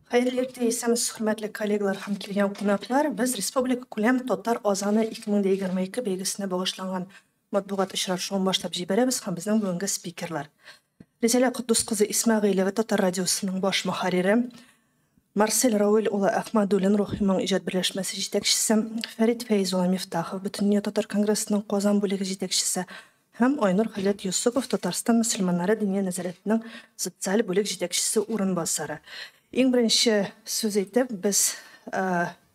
Хәерле иртә, исәнмесез, хөрмәтле коллегалар һәм килгән кунаклар. Без республика күләм Татар азаны 2022 бәйгесенә багышланган матбугат очрашуын башлап җибәрәбез һәм безнең бүгенге спикерлар. Ризәлә Котдус кызы Исмәгыйлева, Татар радиосының баш мөхәррире, Марсель Рауил улы Әхмәдуллин, Рухи моң иҗат берләшмәсе җитәкчесе, Фәрит Фәиз улы Мифтахов, Бөтендөнья татар конгрессының Казан бүлеге җитәкчесе һәм Айнур хәзрәт Йосыпов, Татарстан мөселманнары Диния нәзарәтенең социаль бүлек җитәкчесе урынбасары. Иң беренче сүз әйтеп, без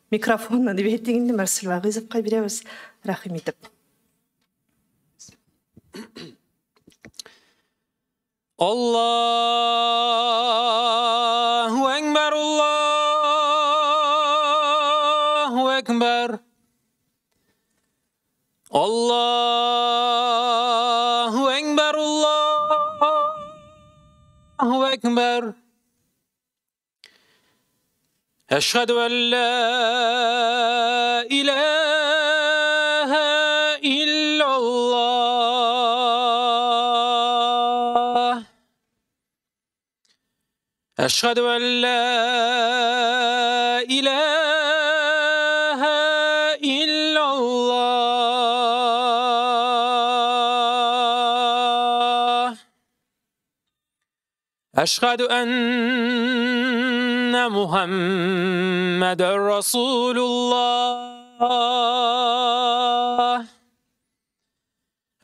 микрофонны дип әйтик инде, Марсель Вагыйзовка бирәбез, рәхим итеп. Аллаһу әкбәр, Аллаһу әкбәр. Аллаһу әкбәр, Аллаһу әкбәр. Әшһәдү ән ла илаһа иллаллаһ. Әшһәдү ән ла илаһа иллаллаһ. Әшһәдү әннә Мухаммәдәр Расулуллаһ.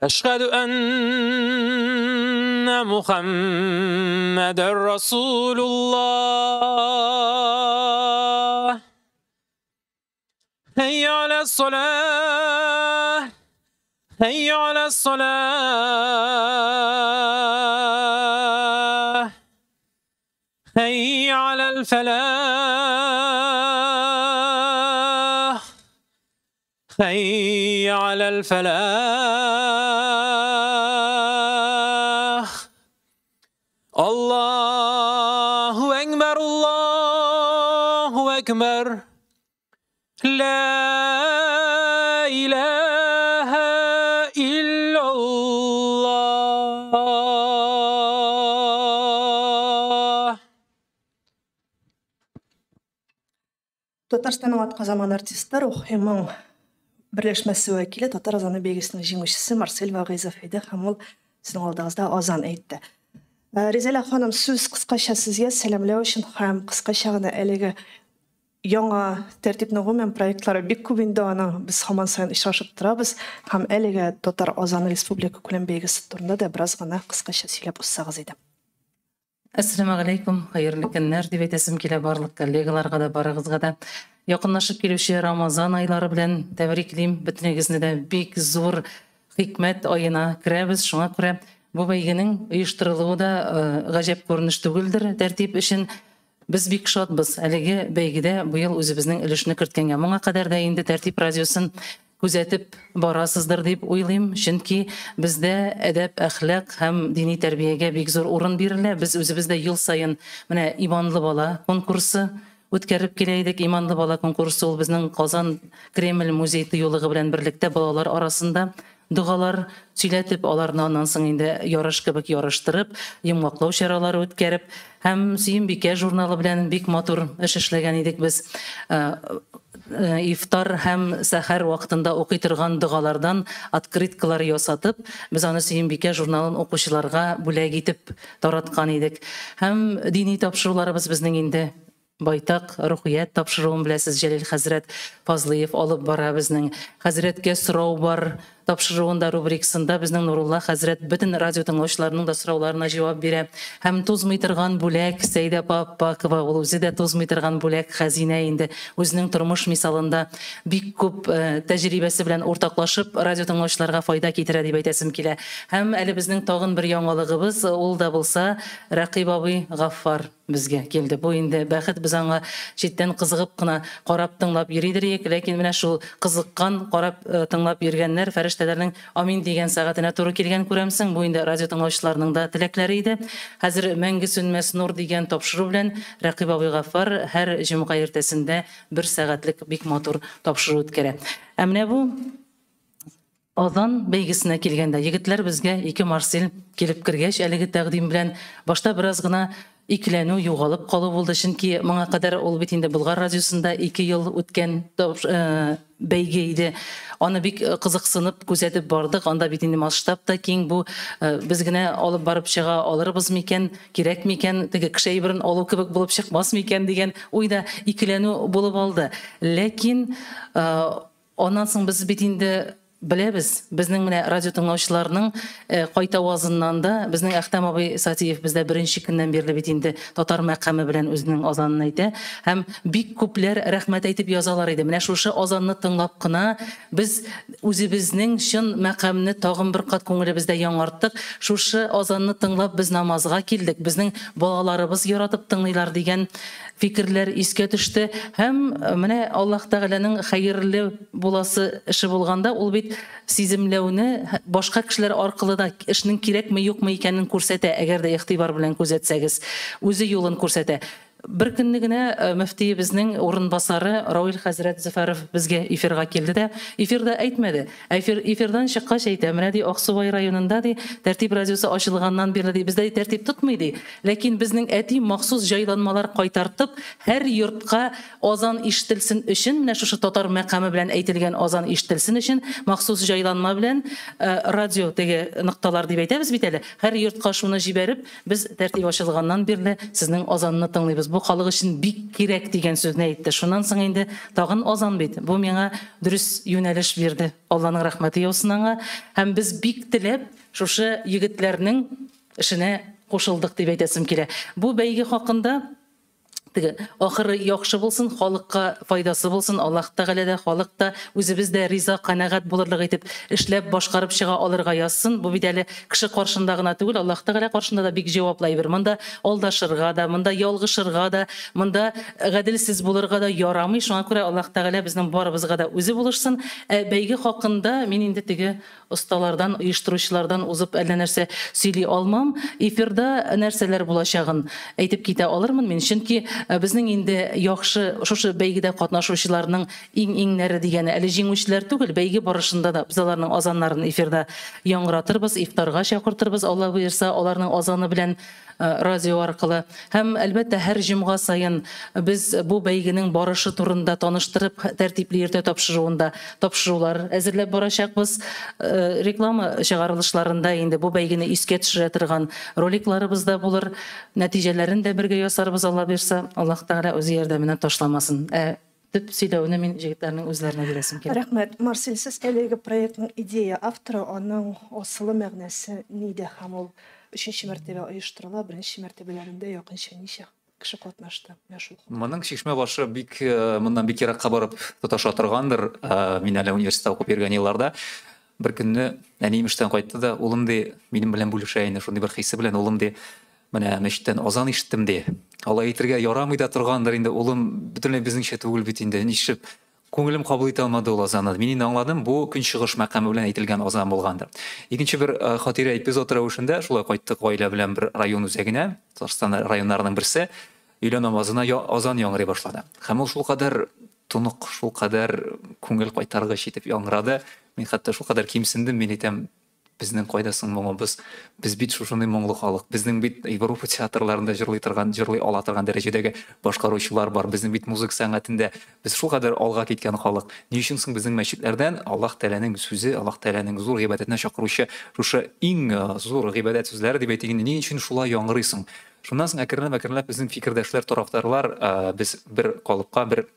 Әшһәдү әннә Мухаммәдәр Расулуллаһ. Хәйя аляс-салах. Хәйя аляс-салах. Хәйя алял-фәлах. Хәйя алял-фәлах. Аллаһу әкбәр, Аллаһу әкбәр. Ла илаһа иллаллаһ. Татарстанның атказанган артисты, Рухи моң берләшмәсе вәкиле, Татар азаны бәйгесенең җиңүчесе Марсель Вагыйзов иде һәм ул сезнең алдыгызда азан әйтте. Ризәлә ханым, сүз кыскача сезгә сәламләү өчен һәм кыскача гына әлеге яңа тәртипнең гомумән проектлары бик күп инде аның, без һаман саен очрашып торабыз һәм әлеге Татар азаны республика күләм бәйгесе турында да бераз гына кыскача сөйләп узсагыз иде. Әссәламегаләйкүм, хәерле көннәр дип әйтәсем килә барлык коллегаларга да, барыгызга да. Якынлашып килүче Рамазан айлары белән тәбриклим бөтенегезне дә. Бик зур хикмәт аена керәбез, шуңа күрә бу бәйгенең оештырылуы да гаҗәп күренеш түгелдер тәртип өчен. Без бик шатбыз әлеге бәйгедә быел үзебезнең өлешне керткәнгә. Моңа кадәр дә инде Тәртип радиосын күзәтеп барасыздыр дип уйлыйм, чөнки бездә әдәп, әхлак һәм дини тәрбиягә бик зур урын бирелә. Без үзебез дә ел саен менә Иманлы бала конкурсы үткәреп килә идек. Иманлы бала конкурсы ул безнең Казан Кремль музей тыюлыгы белән берлектә балалар арасында догалар сөйләтеп, аларны аннан соң инде ярыш кебек ярыштырып, йомгаклау чаралары үткәреп, һәм Сөембикә журналы белән бик матур эш эшләгән идек без. Ифтар һәм сәхәр вакытында укый торган догалардан открыткалар ясатып, без аны Сөембикә журналын укучыларга бүләк итеп тараткан идек. Һәм дини тапшыруларыбыз безнең инде байтак. Рухият тапшыруын беләсез, Җәлил хәзрәт Фазлыев алып бара безнең. Хәзрәткә сорау бар тапшыруында рубрикасында безнең Нурулла хәзрәт бөтен радио тыңлаучыларының да сорауларына җавап бирә. Һәм тузмый торган бүләк Сәйдә апа Аппакова, ул үзе дә тузмый торган бүләк, хәзинә инде. Үзенең тормыш мисалында бик күп тәҗрибәсе белән уртаклашып, радио тыңлаучыларга файда китерә дип әйтәсем килә. Һәм әле безнең тагын бер яңалыгыбыз, ул да булса Рәкыйп абый Гаффар безгә килде. Бу инде бәхет, без аңа читтән кызыгып кына карап тыңлап йөридер идек, ләкин менә шул кызыккан, карап тыңлап йөргәннәр фәрештәләрнең амин дигән сәгатенә туры килгән күрәмсең. Бу инде радио тыңлаучыларның да теләкләре иде. Хәзер Мәңге сүнмәс нур дигән тапшыру белән Рәкыйп абый Гаффар һәр җомга иртәсендә бер сәгатьлек бик матур тапшыру үткәрә. Ә менә бу Азан бәйгесенә килгәндә, егетләр безгә ике Марсель килеп кергәч, әлеге тәкъдим белән башта бераз гына икеләнү, югалып калу булды, чөнки моңа кадәр ул бит инде Болгар радиосында 2 ел үткән бәйге иде. Аны бик кызыксынып күзәтеп бардык. Анда бит инде масштаб та киң, бу без генә алып барып чыга алырбыз микән, кирәк микән, теге кеше әйберен алу кебек булып чыкмас микән дигән уйда икеләнү булып алды. Ләкин аннан соң без бит инде беләбез, безнең менә радио тыңлаучыларның кайтавазыннан да безнең Әхтәм абый Сатиев бездә беренче көннән бирле бит инде татар мәкаме белән үзенең азанын әйтә һәм бик күпләр рәхмәт әйтеп язалар иде. Менә шушы азанны тыңлап кына без үзебезнең чын мәкамне тагын бер кат күңелебездә яңарттык. Шушы азанны тыңлап без намазга килдек, безнең балаларыбыз яратып тыңлыйлар дигән фикерләр искә төште. Һәм менә Аллаһ Тәгаләнең хәерле буласы эше булганда ул бит сиземләүне башка кешеләр аркылы да эшнең кирәкме юкмы икәнен күрсәтә, әгәр дә игътибар белән күзәтсәгез, үзе юлын күрсәтә. Бер көнне генә мөфтиебезнең урынбасары Равил хәзрәт Зөфәров безгә эфирга килде дә, эфирда әйтмәде. Эфирдан чыккач әйтә, менә ди Аксубай районында ди Тәртип радиосы ачылганнан бирле ди бездә тәртип тотмый ди. Ләкин безнең әти махсус җайланмалар кайтартып, һәр йортка азан ишетелсен өчен, менә шушы татар мәкаме белән әйтелгән азан ишетелсен өчен махсус җайланма белән радио теге нокталар дип әйтәбез бит әле. Һәр йортка шуны җибәреп, без тәртип ачылганнан бирле сезнең азанны тыңлыйбыз. Бу халык өчен бик кирәк дигән сүзне әйтте. Шуннан соң инде тагын азан бит. Бу миңа дөрес юнәлеш бирде. Алланың рәхмәте яусын аңа. Һәм без бик теләп шушы егетләрнең эшенә кушылдык дип әйтәсем килә. Бу бәйге хакында теге ахыры яхшы булсын, халыкка файдасы булсын, Аллаһ Тәгалә дә, халык та, үзебез дә риза, канәгать булырлык итеп эшләп башкарып чыга алырга язсын. Бу бит әле кеше каршында гына түгел, Аллаһ Тәгалә каршында да бик җаваплы әйбер. Монда алдашырга да, монда ялгышырга да, монда гаделсез булырга да ярамый. Шуңа күрә Аллаһ Тәгалә безнең барыбызга да үзе булышсын. Бәйге хакында мин инде теге осталардан, оештыручылардан узып әллә нәрсә сөйли алмам. Эфирда нәрсәләр булачагын әйтеп китә алырмын мин, чөнки безнең инде яхшы шушы бәйгедә катнашучыларның иң-иңнәре дигәне әле җиңүчеләр түгел, бәйге барышында да без аларның азаннарын эфирда яңгыратырбыз, ифтарга чакыртырбыз, Алла боерса, аларның азаны белән радио аркылы. Һәм әлбәттә һәр җомга саен без бу бәйгенең барышы турында таныштырып, тәртипле йөртә тапшыруында тапшырулар әзерләп барачакбыз. Реклама чыгарылышларында инде бу бәйгене искә төшерә торган роликларыбыз да булыр. Нәтиҗәләрен дә бергә ясарбыз, Алла бирсә. Аллаһ Тәгалә үзе ярдәменнән ташламасын. Төп сөйләүне мин җегетләрнең үзләренә бирәсем килә. Рәхмәт. Марсель, сез әлеге проектның идея авторы, аның асылы мәгънәсе нидә һәм ул өченче мәртәбә оештырыла, беренче мәртәбәләрендә якынча ничә кеше катнашты? Менә шул. Моның чишмә башы бик моннан бик еракка барып тоташа торгандыр. Мин әле университетта укып йөргән елларда бер көнне әнием эштән кайтты да, улым ди, минем белән бүлешә инде шундый бер хисе белән, улым ди, менә мәчеттән азан ишеттем ди. Алай әйтергә ярамый да торгандыр инде, улым, бөтенләй безнеңчә түгел бит инде, нишләп күңелем кабул итә алмады ул азанны. Мин инде аңладым, бу көнчыгыш мәкаме белән әйтелгән азан булгандыр. Икенче бер хатирә эпизод рәвешендә шулай кайттык гаилә белән бер район үзәгенә, Татарстан районнарының берсе, өйлә намазына азан яңгырый башлады. Һәм ул шулкадәр тонык, шулкадәр күңел кайтаргыч итеп яңгырады. Мин хәтта шулкадәр кимсендем, мин әйтәм, безнең кайда соң моңыбыз? Без бит шушындый моңлы халык. Безнең бит Европа театрларында җырлый торган, җырлый ала торган дәрәҗәдәге башкаручылар бар. Безнең бит музыка сәнгатендә без шулкадәр алга киткән халык. Ни өчен соң безнең мәчетләрдән Аллаһ Тәгаләнең сүзе, Аллаһ Тәгаләнең зур гыйбадәтенә чакыручы шушы иң зур гыйбадәт сүзләре дип әйтик инде, ни өчен шулай яңгырый соң? Шуннан соң әкренләп-әкренләп безнең фикердәшләр, тарафдарлар, без бер калыпка, бер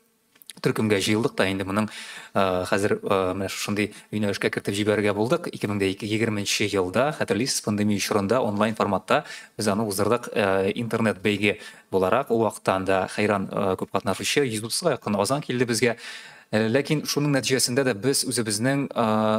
төркемгә җыелдык та инде моның хәзер менә шушындый юнәлешкә кертеп җибәрергә булдык. 2020 елда, хәтерлисез, пандемия чорында онлайн форматта без аны уздырдык, интернет бәйге буларак. Ул вакытта анда хәйран күп катнашучы, 130-га якын азан килде безгә. Ләкин шуның нәтиҗәсендә дә без үзебезнең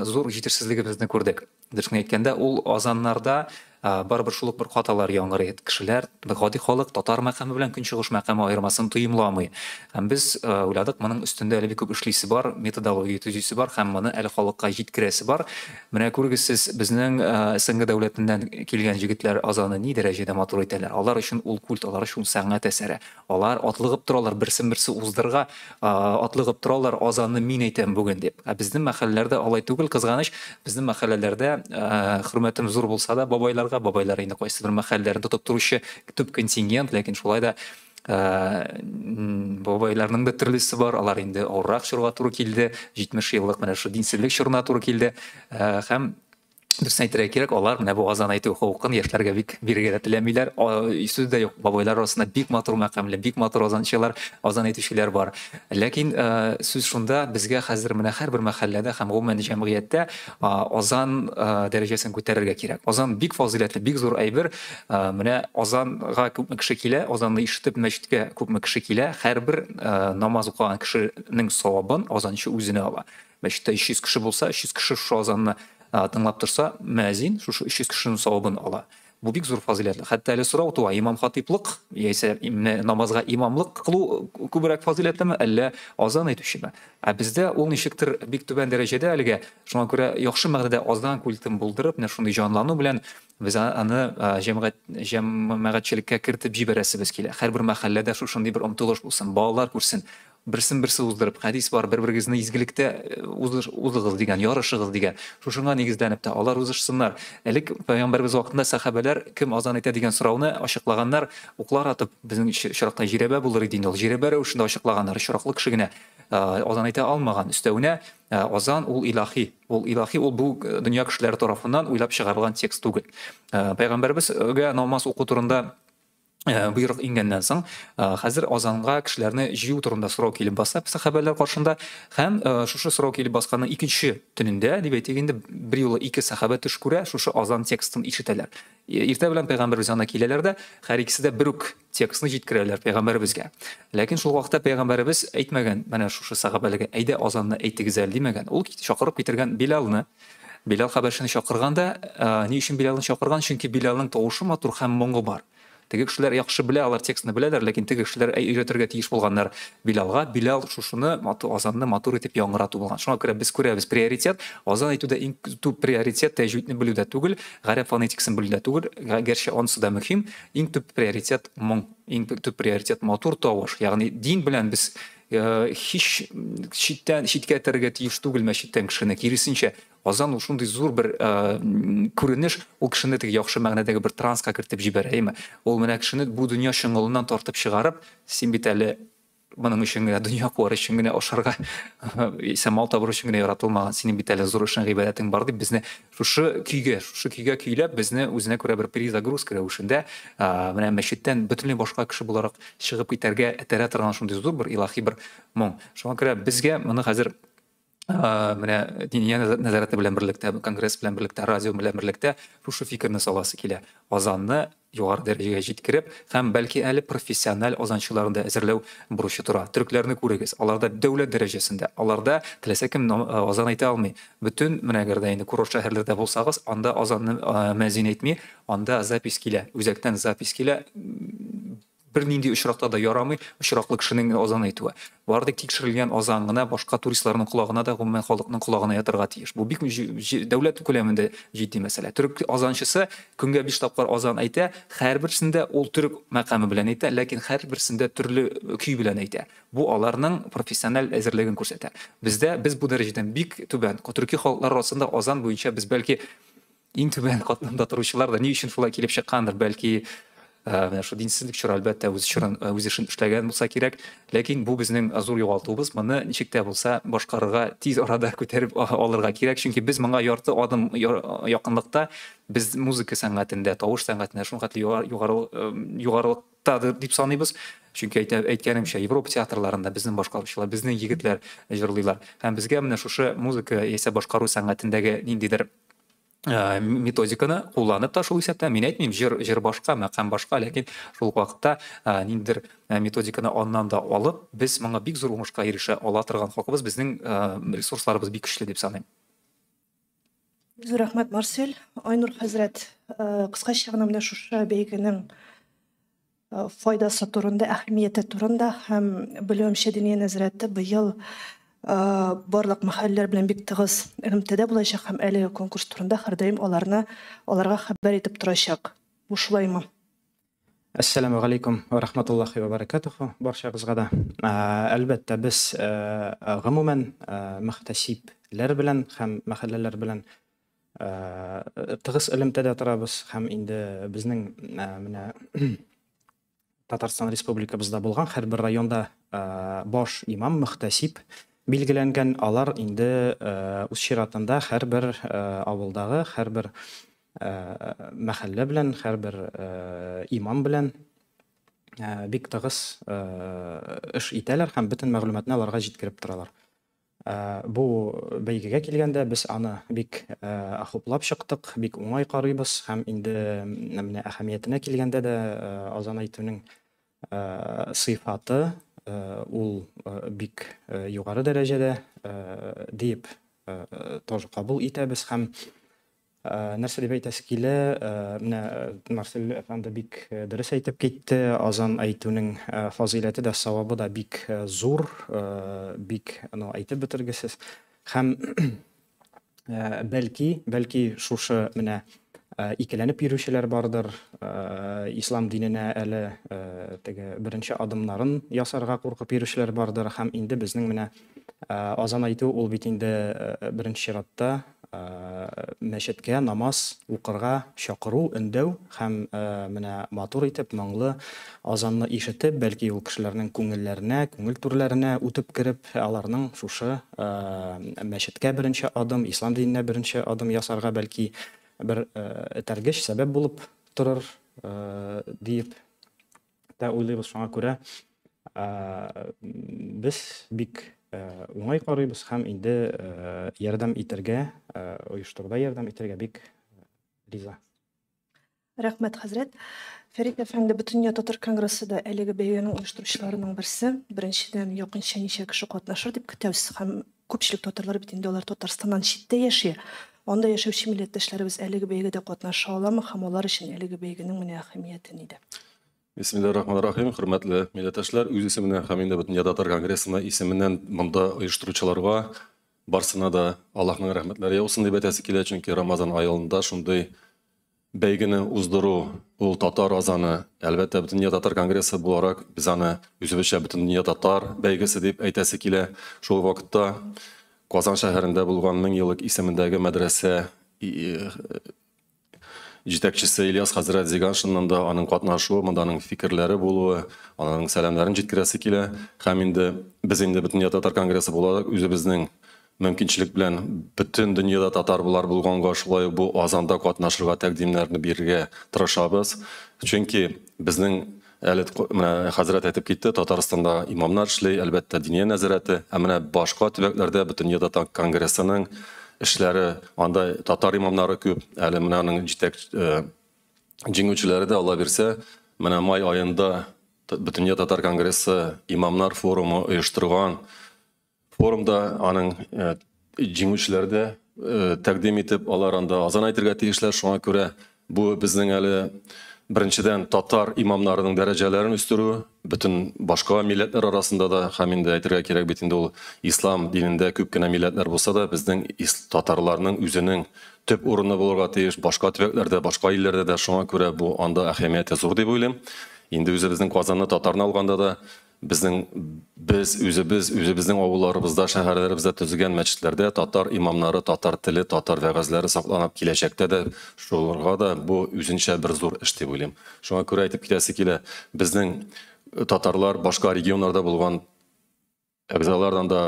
зур җитешсезлегебезне күрдек. Дөресен әйткәндә, ул азаннарда барыбер шул ук бер хаталар яңгырый. Кешеләр, гади халык татар мәкаме белән көнчыгыш мәкаме аермасын тоемламый. Һәм без уйладык, моның өстендә әле бик күп эшлисе бар, методология төзисе бар һәм моны әле халыкка җиткерәсе бар. Менә күрегез сез, безнең СНГ дәүләтеннән килгән җегетләр азаны ни дәрәҗәдә матур әйтәләр. Алар өчен ул культ, алар өчен ул сәнгать әсәре. Алар атлыгып торалар, берсен-берсе уздырырга атлыгып торалар, азанны мин әйтәм бүген дип. Ә безнең мәхәлләләрдә алай түгел, кызганыч, безнең мәхәлләләрдә Хөрмәтем зур булса да бабайларга, бабайлар инде кайсыдыр мәхәлләрен тотып торучы төп контингент, ләкин шулай да бабайларның да төрлесе бар, алар инде авыррак чорга туры килде, 70 еллык менә шу динсезлек чорына туры килде. Һәм дөресен әйтергә кирәк, алар менә бу азан әйтү хокукын яшьләргә бик бирергә дә теләмиләр. Сүз дә юк, бабайлар арасында бик матур мәкамле, бик матур азанчылар, азан әйтүчеләр бар. Ләкин сүз шунда, безгә хәзер менә һәрбер мәхәлләдә һәм гомумән җәмгыятьтә азан дәрәҗәсен күтәрергә кирәк. Азан бик фазыйләтле, бик зур әйбер. Менә азанга күпме кеше килә, азанны ишетеп мәчеткә күпме кеше килә, һәрбер намаз укыган кешенең савабын азанчы үзенә ала. Мәчеттә 300 кеше булса, 300 кеше шушы азанны тыңлап торса, мөәзин шушы 300 кешенең савабын ала. Бу бик зур фазыйләтле. Хәтта әле сорау туа, имам хатиплык яисә намазга имамлык кылу күбрәк фазыйләтлеме, әллә азан әйтүчеме? Ә бездә ул ничектер бик түбән дәрәҗәдә әлегә. Шуңа күрә яхшы мәгънәдә азан культын булдырып, менә шундый җанлану белән без аны җәмәгатьчелеккә кертеп җибәрәсебез килә. Һәрбер мәхәлләдә шушындый бер омтылыш булсын, балалар күрсен, берсен берсе уздырып, хәдис бар, бер-берегезне изгелектә узыгыз дигән, ярышыгыз дигән. Шушыңа нигезләнеп тә алар узышсыннар. Элек пәйгамбәрбез вакытында сәхабәләр кем азан әйтә дигән сорауны ачыклаганнар, уклар атып, безнең очракта җирәбә булыр иде инде ул. Җирәбә рәвешендә ачыклаганнар, очраклы кеше генә азан әйтә алмаган. Өстәвенә азан ул илаһи, ул илаһи, ул бу дөнья кешеләре тарафыннан уйлап чыгарылган текст түгел. Пәйгамбәрбезгә намаз уку турында боерык ингәннән соң, хәзер азанга кешеләрне җыю турында сорау килеп баса сәхабәләр каршында, һәм шушы сорау килеп басканның икенче төнендә, дип әйтик инде, бер юлы ике сәхабә төш күрә, шушы азан текстын ишетәләр. Иртә белән пәйгамбәребез янына киләләр дә, һәр икесе дә бер үк текстны җиткерәләр пәйгамбәребезгә. Ләкин шул вакытта пәйгамбәребез әйтмәгән, менә шушы сәхабәләргә, әйдә азанны әйтегез әле димәгән. Ул чакырып китергән Билалны. Билал хәбәрчене чакырганда, ни өчен Билалны чакырган? Чөнки Билалның тавышы матур һәм моңы бар. Теге кешеләр яхшы белә, алар текстны беләләр, ләкин теге кешеләр өйрәтергә тиеш булганнар Билалга. Билал шушыны азанны матур итеп яңгырату булган. Шуңа күрә без күрәбез приоритет, азан әйтүдә иң төп приоритет тәҗвидне белүдә түгел, гарәп фонетикасын белүдә түгел, гәрчә анысы да мөһим, иң төп приоритет моң, иң төп приоритет матур тавыш. Ягъни дин белән без һич читтән читкә этәрергә тиеш түгел мәчеттән кешене, киресенчә, азан ул шундый зур бер күренеш, ул кешене теге яхшы мәгънәдәге бер транска кертеп җибәрә, әйме? Ул менә кешене бу дөнья чоңгылыннан тартып чыгарып, син бит әле моның өчен генә, дөнья куар өчен генә, ашарга, исә мал табыр өчен генә яратылмаган, синең бит әле зур эшең, гыйбадәтең бар дип, безне шушы көйгә, шушы көйгә көйләп, безне үзенә күрә бер перезагрузка рәвешендә, менә мәчеттән бөтенләй башка кеше буларак чыгып китәргә этәрә торган шундый зур бер илаһи бер моң. Шуңа күрә безгә моны хәзер менә Диния нәзарәте белән берлектә, конгресс белән берлектә, радио белән берлектә шушы фикерне саласы килә. Азанны югары дәрәҗәгә җиткереп һәм бәлки әле профессиональ азанчыларны да әзерләү бурычы тора. Төрекләрне күрегез, аларда дәүләт дәрәҗәсендә, аларда теләсә кем азан әйтә алмый. Бөтен менә әгәр дә инде курорт шәһәрләрдә булсагыз, анда азанны мәзин әйтми, анда запись килә, үзәктән запись килә. Бернинди очракта да ярамый очраклы кешенең азан әйтүе. Бары тик тикшерелгән азан гына башка туристларның колагына да, гомумән халыкның колагына ятырга тиеш. Бу бик дәүләт күләмендә җитди мәсьәлә. Төрек азанчысы көнгә 5 тапкыр азан әйтә, һәрберсендә ул төрек мәкаме белән әйтә, ләкин һәрберсендә төрле көй белән әйтә. Бу аларның профессиональ әзерлеген күрсәтә. Бездә без бу дәрәҗәдән бик түбән. Төрки халыклар арасында азан буенча без бәлки иң түбән катламда торучылар да, ни өчен шулай килеп чыккандыр, бәлки менә шу динсезлек чоры әлбәттә үз чорын, үз эшен эшләгән булса кирәк, ләкин бу безнең зур югалтуыбыз, моны ничек тә булса башкарырга, тиз арада күтәреп алырга кирәк, чөнки без моңа ярты адым якынлыкта, без музыка сәнгатендә, тавыш сәнгатендә шулхәтле югарылыктадыр дип саныйбыз. Чөнки әйткәнемчә, Европа театрларында безнең башкаручылар, безнең егетләр җырлыйлар. Һәм безгә менә шушы музыка яисә башкару сәнгатендәге ниндидер методиканы кулланып та шул исәптән, мин әйтмим, җыр башка, мәкам башка, ләкин шул ук вакытта ниндидер методиканы аннан да алып, без моңа бик зур уңышка ирешә ала торган халкыбыз, безнең ресурсларыбыз бик көчле дип саныйм. Зур рәхмәт, Марсель. Айнур хәзрәт, кыскача гына менә шушы бәйгенең файдасы турында, әһәмияте турында һәм белүемчә Диния нәзарәте быел барлык мәхәлләләр белән бик тыгыз элемтәдә булачак һәм әлеге конкурс турында һәрдаим аларга хәбәр итеп торачак. Бу шулаймы? Әссәламү галәйкүм ва рахматуллахи ва баракатуху барчагызга да. Әлбәттә, без гомумән мөхтәсибләр белән һәм мәхәлләләр белән тыгыз элемтәдә торабыз һәм инде безнең менә Татарстан Республикабызда булган һәрбер районда баш имам, мөхтәсиб билгеләнгән, алар инде үз чиратында һәрбер авылдагы һәрбер мәхәллә белән, һәрбер имам белән бик тыгыз эш итәләр һәм бөтен мәгълүматны аларга җиткереп торалар. Бу бәйгегә килгәндә без аны бик хуплап чыктык, бик уңай карыйбыз һәм инде менә әһәмиятенә килгәндә дә азан әйтүнең сыйфаты ул бик югары дәрәҗәдә диеп тоже кабул итәбез һәм нәрсә дип әйтәсе килә, менә Марсель әфәнде бик дөрес әйтеп китте, азан әйтүнең фазыйләте дә, савабы да бик зур, бик әйтеп бетергесез. Һәм бәлки шушы менә икеләнеп йөрүчеләр бардыр, ислам диненә әле теге беренче адымнарын ясарга куркып йөрүчеләр бардыр, һәм инде безнең менә азан әйтү ул бит инде беренче чиратта мәчеткә намаз укырга чакыру, өндәү һәм менә матур итеп моңлы азанны ишетеп, бәлки ул кешеләрнең күңелләренә, күңел түрләренә үтеп кереп, аларның шушы мәчеткә беренче адым, ислам диненә беренче адым ясарга бәлки бер этәргеч сәбәп булып торыр диеп тә уйлыйбыз. Шуңа күрә без бик уңай карыйбыз һәм инде ярдәм итәргә, оештыруда ярдәм итәргә бик риза. Рәхмәт, хәзрәт. Фәрит әфәнде, Бөтендөнья татар конгрессы да әлеге бәйгенең оештыручыларының берсе. Беренчедән, якынча ничә кеше катнашыр дип көтәбез һәм күпчелек татарлар бит инде алар Татарстаннан читтә яши. Анда яшәүче милләттәшләребез әлеге бәйгедә катнаша аламы һәм алар өчен әлеге бәйгенең менә әһәмияте нидә? Бисмиллахир-рахманир-рахим. Хөрмәтле милләттәшләр, үз исеменнән һәм инде Бөтендөнья татар конгрессына исеменнән монда оештыручыларга барсына да Аллаһның рәхмәтләре яусын дип әйтәсе килә, чөнки Рамазан аенда шундый бәйгене уздыру, ул татар азаны, әлбәттә, Бөтендөнья татар конгрессы буларак без аны үзебезчә Бөтендөнья татар бәйгесе дип әйтәсе килә. Шул вакытта Казан шәһәрендә булган 1000 еллык исемендәге мәдрәсә җитәкчесе Ильяс хәзрәт Зиганшинның да аның катнашуы, монда аның фикерләре булуы, аның сәламнәрен җиткерәсе килә. Һәм инде без инде Бөтендөнья татар конгрессы буларак үзебезнең мөмкинчелек белән бөтен дөньяда татар булар булганга шулай бу азанда катнашырга тәкъдимнәрне бирергә тырышабыз. Чөнки безнең әле менә хәзрәт әйтеп китте, Татарстанда имамнар эшли, әлбәттә, диния нәзарәте, ә менә башка төбәкләрдә Бөтендөнья татар конгрессының эшләре, анда татар имамнары күп, әле менә аның җиңүчеләре дә, Алла бирсә, менә май аенда Бөтендөнья татар конгрессы имамнар форумы оештырган. Форумда аның җиңүчеләре дә тәкъдим итеп, алар анда азан әйтергә тиешләр. Шуңа күрә бу безнең әле беренчедән татар имамнарының дәрәҗәләрен үстерү, бөтен башка милләтләр арасында да, һәм инде әйтергә кирәк бит инде ул ислам динендә күп кенә милләтләр булса да, безнең татарларның үзенең төп урыны булырга тиеш башка төбәкләрдә, башка илләрдә дә. Шуңа күрә бу анда әһәмияте зур дип уйлыйм. Инде үзебезнең Казанны, татарны алганда да, без үзебезнең авылларыбызда, шәһәрләребездә төзегән мәчетләрдә татар имамнары, татар теле, татар вәгазьләре сакланып киләчәктә дә шуларга да бу үзенчә бер зур эш дип уйлыйм. Шуңа күрә әйтеп китәсе килә, безнең татарлар башка регионнарда булган әгъзалардан да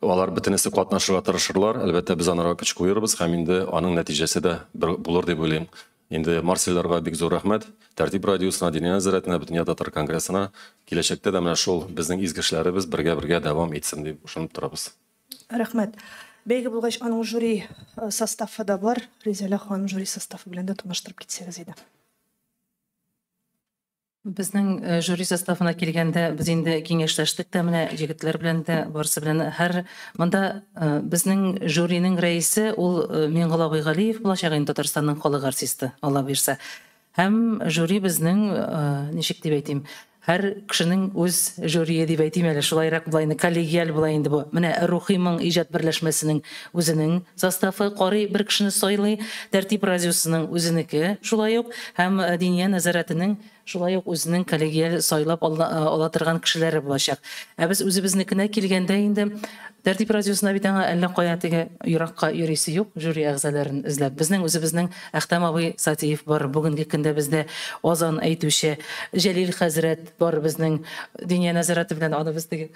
алар бөтенесе катнашырга тырышырлар. Әлбәттә, без анарга көч куербыз һәм инде аның нәтиҗәсе дә булыр дип уйлыйм. Инде Марсельләргә бик зур рәхмәт. Тәртип радиосына, Диния нәзарәтенә, Бөтендөнья татар конгрессына киләчәктә дә менә шул безнең изге эшләребез бергә-бергә дәвам итсен дип ышанып торабыз. Рәхмәт. Бәйге булгач, аның жюри составы да бар. Ризәлә ханым, жюри составы белән дә таныштырып китсәгез иде. Безнең жюри составына килгәндә, без инде киңәшләштек тә, менә егетләр белән дә, барысы белән. Һәр монда безнең жюриның рәисе ул Миңгол абый Галиев булачак инде, Татарстанның халык артисты, Алла бирсә. Һәм жюри безнең, ничек дип әйтим, һәр кешенең үз жюрие дип әйтим әле, шулайрак була инде, коллегиаль була инде бу. Менә Рухи моң иҗат берләшмәсенең үзенең составы, карый бер кешене сайлый, Тәртип радиосының үзенеке шулай ук, һәм Диния нәзарәтенең шулай ук үзенең коллегиаль сайлап ала торган кешеләре булачак. Ә без үзебезнекенә килгәндә инде, Тәртип радиосына бит аңа әллә кая теге еракка йөрисе юк, жюри әгъзаларын эзләп. Безнең үзебезнең Әхтәм абый Сатиев бар, бүгенге көндә бездә азан әйтүче Җәлил хәзрәт бар, безнең Диния нәзарәте белән аны без теге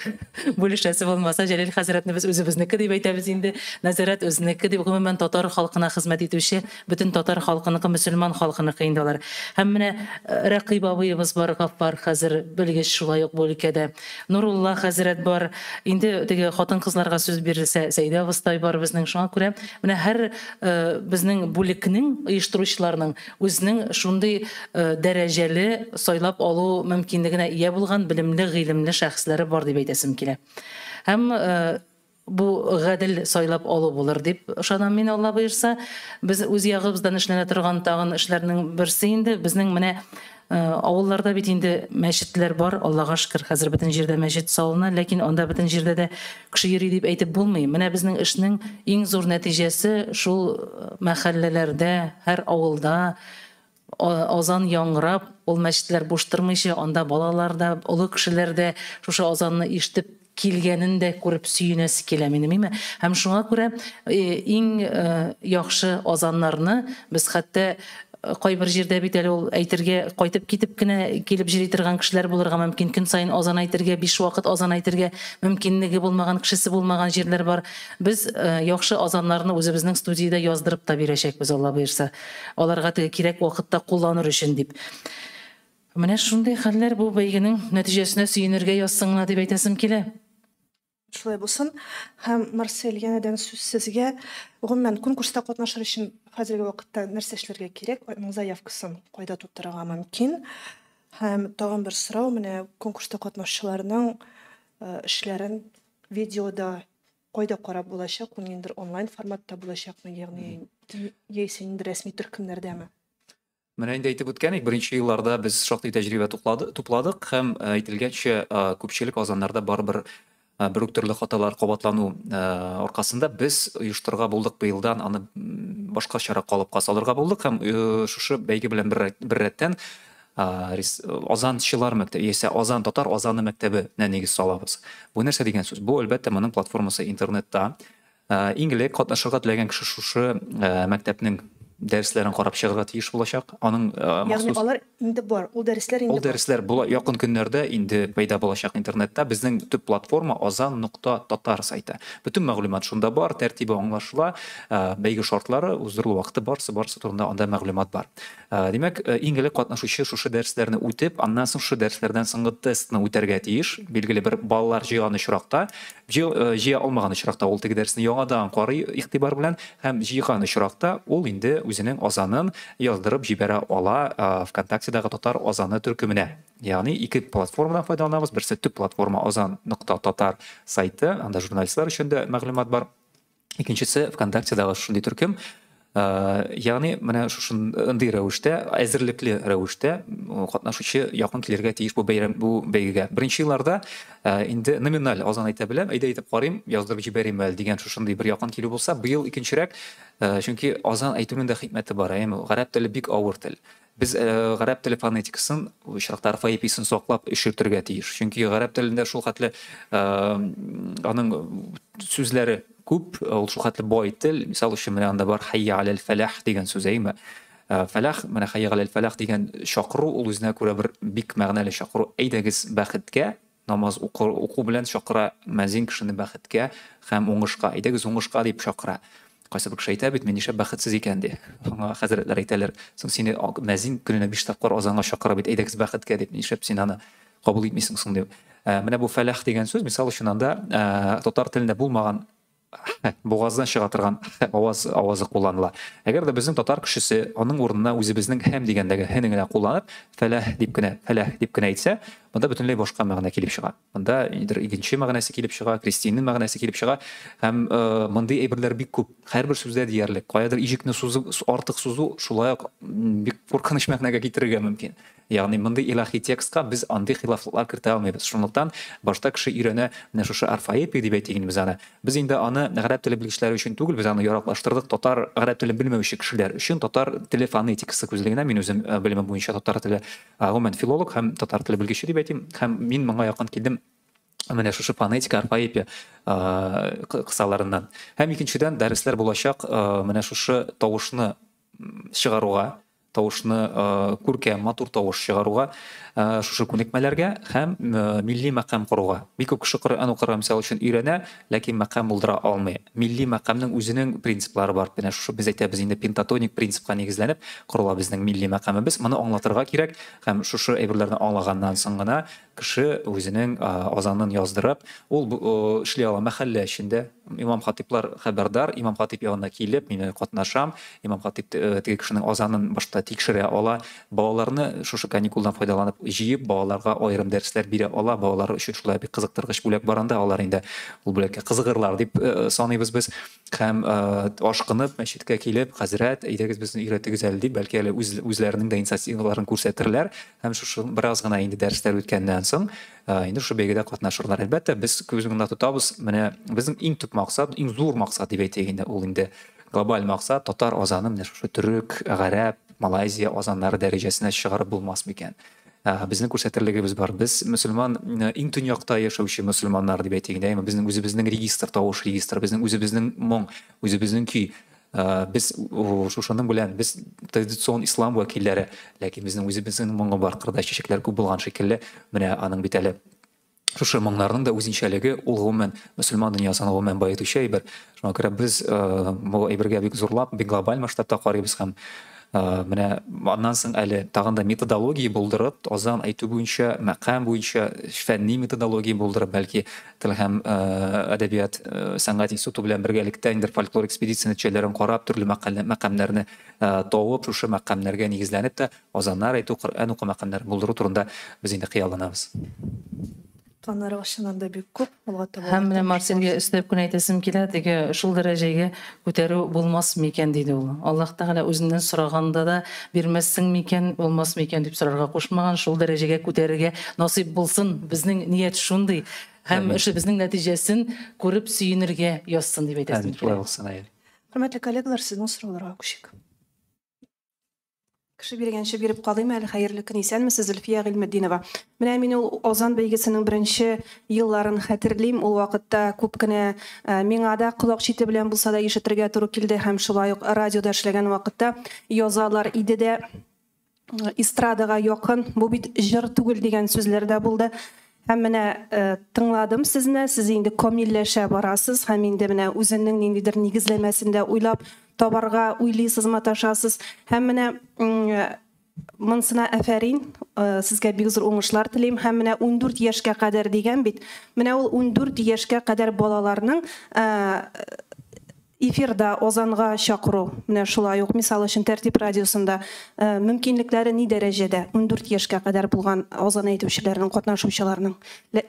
бүлешәсе булмаса, Җәлил хәзрәтне без үзебезнеке дип әйтәбез инде. Нәзарәт үзенеке дип, гомумән татар халкына хезмәт итүче, бөтен татар халкыныкы, мөселман халкыныкы инде алар. Һәм менә Рәкыйп абыебыз бар, Гаффар хәзер белгеч шулай ук бу өлкәдә. Нурулла хәзрәт бар. Инде теге хатын-кызларга сүз бирелсә, Сәйдә абыстай бар безнең. Шуңа күрә менә һәр безнең бүлекнең оештыручыларының үзенең шундый дәрәҗәле сайлап алу мөмкинлегенә ия булган белемле, гыйлемле шәхесләре бар дип әйтәсем килә. Һәм бу гадел сайлап алу булыр дип ышанам мин, Алла боерса. Без үз ягыбыздан эшләнә торган тагын эшләрнең берсе инде безнең менә авылларда бит инде мәчетләр бар, Аллага шөкер, хәзер бөтен җирдә мәчет салына, ләкин анда бөтен җирдә дә кеше йөри дип әйтеп булмый. Менә безнең эшнең иң зур нәтиҗәсе шул мәхәлләләрдә, һәр авылда азан яңгырап, ул мәчетләр буш тормыйча, анда балалар да, олы кешеләр дә шушы азанны ишетеп килгәнен дә күреп сөенәсе килә минем, име? Һәм шуңа күрә иң яхшы азаннарны без хәтта кайбер җирдә бит әле ул әйтергә кайтып китеп кенә килеп йөри торган кешеләр булырга мөмкин. Көн саен азан әйтергә, 5 вакыт азан әйтергә мөмкинлеге булмаган, кешесе булмаган җирләр бар. Без яхшы азаннарны үзебезнең студиядә яздырып та бирәчәкбез, Алла боерса. Аларга теге кирәк вакытта кулланыр өчен дип. Менә шундый хәлләр, бу бәйгенең нәтиҗәсенә сөенергә язсын гына дип әйтәсем килә. Шулай булсын. Һәм Марсель, янәдән сүз сезгә. Гомумән, конкурста катнашыр өчен хәзерге вакытта нәрсә эшләргә кирәк? Аның заявкасын кайда тутырырга мөмкин? Һәм тагын бер сорау, менә конкурста катнашучыларның эшләрен видеода кайда карап булачак? Ул ниндидер онлайн форматта булачакмы, ягъни яисә инде рәсми төркемнәрдәме? Менә инде әйтеп үткән идек, беренче елларда без шактый тәҗрибә тупладык һәм әйтелгәнчә, күпчелек азаннарда барыбер бер үк төрле хаталар кабатлану аркасында без оештырырга булдык быелдан, аны башкачарак калыпка салырга булдык һәм шушы бәйге белән бер рәттән азанчылар мәктәбе, яисә азан татар азаны мәктәбенә нигез салабыз. Бу нәрсә дигән сүз? Бу әлбәттә моның платформасы интернетта. Иң элек катнашырга теләгән кеше шушы мәктәпнең дәресләрен карап чыгарга тиеш булачак. Аның махсус, алар инде бар, ул дәресләр инде ул дәресләр була, якын көннәрдә инде пәйда булачак интернетта. Безнең төп платформа azan.tatar сайты. Бөтен мәгълүмат шунда бар, тәртибе аңлашыла, бәйге шартлары, уздырылу вакыты, барысы турында анда мәгълүмат бар. Димәк, иң элек катнашучы шушы дәресләрне үтеп, аннан соң шушы дәресләрдән соңгы тестны үтәргә тиеш. Билгеле бер баллар җыйган очракта, җыя алмаган очракта ул теге дәресне яңадан карый игътибар белән һәм җыйган очракта ул инде үзенең азанын яздырып җибәрә ала ВКонтактедагы татар азаны төркеменә. Ягъни ике платформадан файдаланабыз. Берсе төп платформа azan.tatar сайты, анда журналистлар өчен дә мәгълүмат бар. Икенчесе ВКонтактедагы шундый төркем. Ягъни менә шушындый рәвештә, әзерлекле рәвештә катнашучы якын килергә тиеш бу бәйрәм, бу бәйгегә. Беренче елларда инде номиналь азан әйтә беләм, әйдә әйтеп карыйм, яздырып җибәрим әле дигән шушындый бер якын килү булса, быел икенчерәк, чөнки азан әйтүнең дә хикмәте бар, әйеме? Гарәп теле бик авыр тел. Без гарәп теле фонетикасын, очракта орфоэпиясын саклап эш йөртергә тиеш. Чөнки гарәп телендә шул хәтле аның сүзләре күп, ул шул хәтле бай тел. Мисал өчен, менә анда бар хайя алал фалах дигән сүз, әйеме? Фалах, менә хайя алал фалах дигән чакыру, ул үзенә күрә бер бик мәгънәле чакыру. Әйдәгез бәхеткә, намаз уку белән чакыра мәзин кешене бәхеткә һәм уңышка. Әйдәгез уңышка дип чакыра. Кайсы бер кеше әйтә бит, мин нишләп бәхетсез икән ди. Аңа хәзрәтләр әйтәләр, соң сине мәзин көненә 5 тапкыр азанга чакыра бит, әйдәгез бәхеткә дип, нишләп син аны кабул итмисең соң дип. Менә бу фәлах дигән сүз, мисал өчен, анда татар телендә булмаган бугаздан чыга торган аваз авазы кулланыла. Әгәр дә безнең татар кешесе аның урынына үзебезнең һәм дигәндәге һене генә кулланып, фәлах дип кенә, фәлах дип кенә әйтсә, монда бөтенләй башка мәгънә килеп чыга. Монда нидер икенче мәгънәсе килеп чыга, крестинның мәгънәсе килеп чыга. Һәм мондый әйберләр бик күп. Һәрбер сүздә диярлек. Каядыр иҗекне сузу, артык сузу шулай ук бик куркыныч мәгънәгә китерергә мөмкин. Ягъни мондый илаһи текстка без андый хилафлыклар кертә алмыйбыз. Шунлыктан башта кеше өйрәнә менә шушы орфоэпия дип әйтик инде без аны. Без инде аны гарәп теле белгечләре өчен түгел, без аны яраклаштырдык татар гарәп телен белмәүче кешеләр өчен татар теле фонетикасы күзлегенә. Мин үзем белемем буенча татар теле, гомумән филолог һәм татар теле белгече дип әйтим. Һәм мин моңа якын килдем. Менә шушы фонетика, орфоэпия кысаларыннан. Һәм икенчедән, дәресләр булачак менә шушы тавышны чыгаруга, тавышны күркәм, матур тавыш чыгаруга, шушы күнекмәләргә һәм милли мәкам коруга. Бик күп кеше Коръән укырга, мисал өчен, өйрәнә, ләкин мәкам булдыра алмый. Милли мәкамның үзенең принциплары бар. Менә шушы без әйтәбез инде, пентатоник принципка нигезләнеп корыла безнең милли мәкамебез. Моны аңлатырга кирәк һәм шушы әйберләрне аңлаганнан соң гына кеше үзенең азанын яздырып, ул эшли ала мәхәллә эчендә. Имам хатиплар хәбәрдар, имам хатип янына килеп, мин катнашам, имам хатип теге кешенең азанын башта тикшерә ала, балаларны шушы каникулдан файдаланып җыеп, балаларга аерым дәресләр бирә ала, балалар өчен шулай бик кызыктыргыч бүләк бар анда, алар инде ул бүләккә кызыгырлар дип саныйбыз без. Һәм ашкынып мәчеткә килеп, хәзрәт, әйдәгез безне өйрәтегез әле дип, бәлки әле үзләренең дә инициативаларын күрсәтерләр. Һәм шушы бераз гына инде дәресләр үткәннән соң, инде шушы бәйгедә катнашырлар. Әлбәттә, без күз уңында тотабыз, менә безнең иң төп максат, иң зур максат дип әйтик инде, ул инде глобаль максат, татар азаны менә шушы төрек, гарәп, Малайзия азаннары дәрәҗәсенә чыгарып булмас микән? Безнең күрсәтерлегебез бар. Без мөселман, иң төньякта яшәүче мөселманнар дип әйтик инде, әмма безнең үзебезнең регистр, тавыш регистры, безнең үзебезнең моң, үзебезнең көй. Без шушының белән, без традицион ислам вәкилләре, ләкин безнең үзебезнең моңы бар, кырда чәчәкләр күп булган шикелле, менә аның бит әле шушы моңнарның да үзенчәлеге, ул гомумән мөселман дөньясын гомумән баетучы әйбер. Шуңа күрә без бу әйбергә бик зурлап, бик глобаль масштабта карыйбыз һәм менә аннан соң әле тагын да методология булдырып, азан әйтү буенча, мәкам буенча фәнни методология булдырып, бәлки тел һәм әдәбият сәнгать институты белән бергәлектә инде фольклор экспедиция нәтиҗәләрен карап, төрле мәкамнәрне табып, шушы мәкамнәргә нигезләнеп тә азаннар әйтү, Коръән уку мәкамнәрен булдыру турында без инде хыялланабыз. Планнары чыннан да бик күп, алга таба. Һәм менә Марсельгә өстәп кенә әйтәсем килә, теге шул дәрәҗәгә күтәрү булмас микән диде ул. Аллаһ Тәгалә үзеннән сораганда да бирмәссең микән, булмас микән дип сорарга кушмаган, шул дәрәҗәгә күтәрергә насыйп булсын. Безнең ният шундый. Һәм эшебезнең нәтиҗәсен күреп сөенергә язсын дип әйтәсем килә. Шулай булсын, әйе. Хөрмәтле коллегалар, сезнең сорауларга күчик. Кеше биргәнче биреп калыйм әле, хәерле көн, исәнмесез, Зөлфия Гыйльметдинова. Менә мин ул Азан бәйгесенең беренче елларын хәтерлим. Ул вакытта күп кенә миңа да колак чите белән булса да ишетергә туры килде һәм шулай ук радиода эшләгән вакытта язалар иде дә, эстрадага якын, бу бит җыр түгел дигән сүзләр дә булды. Һәм менә тыңладым сезне, сез инде камилләшә барасыз һәм инде менә үзенең ниндидер нигезләмәсендә уйлап табарга уйлыйсыз, маташасыз. Һәм менә монсына афәрин, сезгә бик зур уңышлар телим. Һәм менә 14 яшькә кадәр дигән бит. Менә ул 14 яшькә кадәр балаларның эфирда Озанга чакыру, менә шулай ук, мисал өчен, Тәртип радиосында мөмкинлекләре ни дәрәҗәдә 14 яшькә кадәр булган Озан әйтүчеләрнең, катнашучыларның?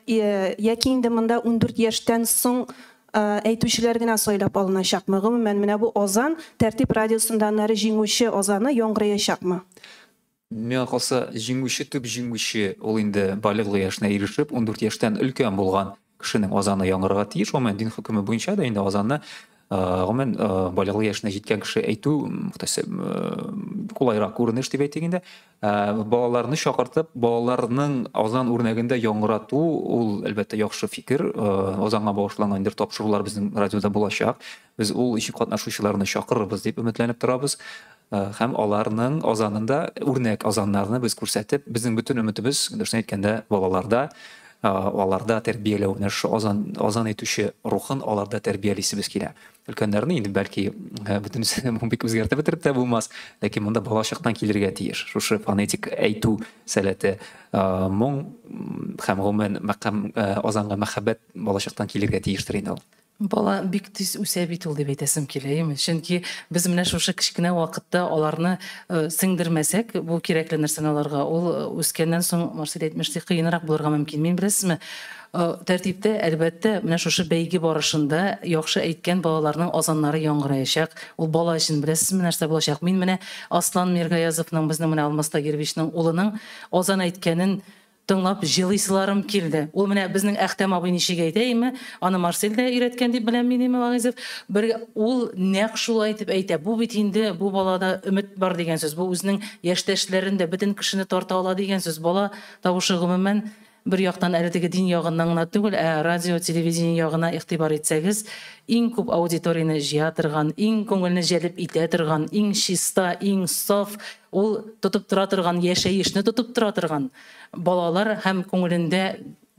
Яки инде монда 14 яшьтән соң әйтүчеләр генә сайлап алыначакмы? Гомумән, менә бу Озан Тәртип радиосында аннары җиңүче Озаны яңгыраячакмы? Миңа калса, җиңүче, төп җиңүче ул инде балигълык яшенә ирешеп, 14 яшьтән өлкән булган кешенең Озаны яңгырарга тиеш. Гомумән, дин хөкеме буенча да инде Озанны гомумән балигълык яшенә җиткән кеше әйтү кулайрак күренеш дип әйтик инде. Балаларны чакыртып, балаларның Озан үрнәгендә яңгырату ул әлбәттә яхшы фикер. Озанга багышланган инде тапшырулар безнең радиода булачак. Без ул өчен катнашучыларны чакырырбыз дип өметләнеп торабыз. Һәм аларның Озанында үрнәк Озаннарны без күрсәтеп, безнең бөтен өметебез, дөресен әйткәндә, балаларда, аларда тәрбияләү, менә шушы азан әйтүче рухын аларда тәрбиялисебез килә. Өлкәннәрне инде бәлки бөтенесе бик үзгәртеп бетереп тә булмас, ләкин монда балачактан килергә тиеш. Шушы фонетик әйтү сәләте, моң һәм гомумән мәкам, азанга мәхәббәт балачактан килергә тиештер инде ул. Бала бик тиз үсә бит ул дип әйтәсем килә, әйеме? Чөнки без менә шушы кечкенә вакытта аларны сеңдермәсәк, бу кирәкле нәрсәне аларга, ул үскәннән соң, Марсель әйтмешли, кыенрак булырга мөмкин. Мин беләсезме, тәртиптә, әлбәттә, менә шушы бәйге барышында яхшы әйткән балаларның азаннары яңгыраячак. Ул бала өчен беләсезме нәрсә булачак? Мин менә Аслан Миргаязовның, безнең менә Алмаз Тагировичның улының азан әйткәнен тыңлап җылыйсыларым килде. Ул менә безнең Әхтәм абый ничек әйтә, әйме? Аны Марсель дә өйрәткән дип беләм мин, әйме, Вагыйзов. Бер ул нәкъ шулай итеп әйтә. Бу бит инде бу балада өмет бар дигән сүз. Бу үзенең яшьтәшләрен дә бөтен кешене тарта ала дигән сүз. Бала тавышы гомумән Бер яктан әле теге дин ягыннан гына түгел, ә радио, телевидение ягына игътибар итсәгез, иң күп аудиторияне җыя торган, иң күңелне җәлеп итә торган, иң чиста, иң саф, ул тотып тора торган, яшәешне тотып тора торган балалар һәм күңелендә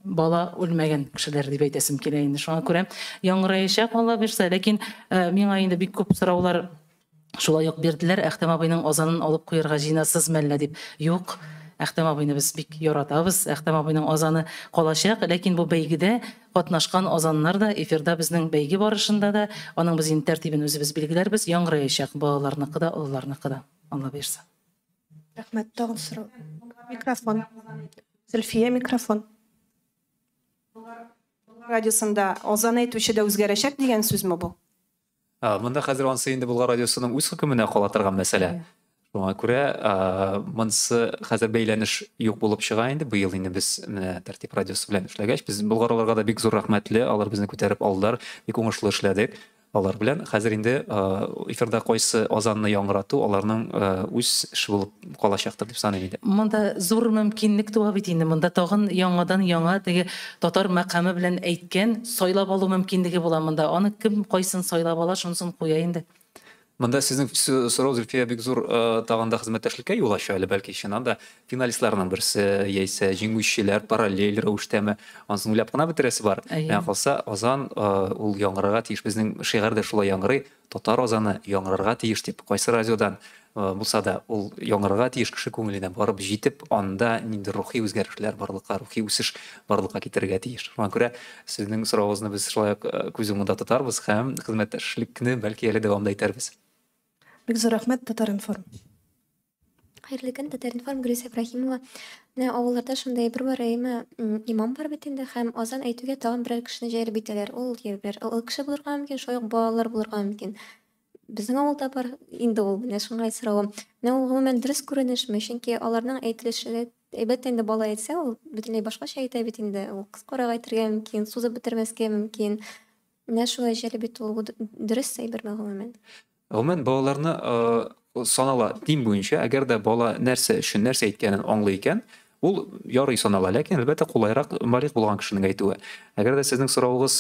бала үлмәгән кешеләр дип әйтәсем килә инде. Шуңа күрә яңгыраячак, Алла бирсә, ләкин миңа инде бик күп сораулар шулай ук бирделәр. Әхтәм абыйның азанын алып куярга җыенасыз мәллә дип. Юк, Әхтәм абыйны без бик яратабыз. Әхтәм абыйның азаны калачак, ләкин бу бәйгедә катнашкан азаннар да эфирда безнең бәйге барышында да, аның без инде тәртибен үзебез билгеләрбез, яңгыраячак балаларныкы да, олыларныкы да. Алла бирсә. Рәхмәт, тагын сорау. Микрофон. Зөлфия, микрофон. Радиосында азан әйтүче дә үзгәрәчәк дигән сүзме бу? Монда хәзер ансы инде Болгар радиосының үз хөкеменә кала торган мәсьәлә. Шуңа күрә монысы хәзер бәйләнеш юк булып чыга инде. Быел инде без менә Тәртип радиосы белән эшләгәч, без болгарларга да бик зур рәхмәтле, алар безне күтәреп алдылар, бик уңышлы эшләдек алар белән. Хәзер инде эфирда кайсы азанны яңгырату аларның үз эше булып калачактыр дип саныйм инде. Монда зур мөмкинлек туа бит инде. Монда тагын яңадан яңа теге татар мәкаме белән әйткән сайлап алу мөмкинлеге була монда. Аны кем кайсын сайлап ала, шунысын куя инде. Монда сезнең сорау, Зөлфия, бик зур тагын да хезмәттәшлеккә юл ача әле, бәлки чыннан да финалистларның берсе яисә җиңүчеләр параллель рәвештәме, анысын уйлап кына бетерәсе бар. Миңа калса, азан ул яңгырарга тиеш. Безнең шигарь дә шулай яңгырый, татар азаны яңгырарга тиеш дип. Кайсы радиодан булса да ул яңгырарга тиеш, кеше күңеленә барып җитеп, анда нинди рухи үзгәрешләр барлыкка, рухи үсеш барлыкка китерергә тиеш. Шуңа күрә сезнең соравыгызны без шулай ук күз уңында тотарбыз һәм хезмәттәшлекне бәлки әле дәвам да итәрбез. Бик зур рәхмәт, Татар-информ. Хәерле көн, Татар-информ, Гөлүсә Ибраһимова. Менә авылларда шундай бер бар, әйеме, имам бар бит инде, һәм азан әйтүгә тагын берәр кешене җәлеп итәләр. Ул я берәр олы кеше булырга мөмкин, шулай ук балалар булырга мөмкин. Безнең авылда бар инде ул, менә шуңа соравым. Менә ул гомумән дөрес күренешме? Чөнки аларның әйтелеше, әлбәттә инде бала әйтсә, ул бөтенләй башкача әйтә бит инде. Ул кыскарак әйтергә мөмкин, сузып бетермәскә мөмкин. Менә шулай җәлеп итү ул дөрес әйберме гомумән? Гомумән, балаларны санала дин буенча, әгәр дә бала нәрсә өчен нәрсә әйткәнен аңлый икән, ул ярый санала, ләкин әлбәттә кулайрак балигъ булган кешенең әйтүе. Әгәр дә сезнең соравыгыз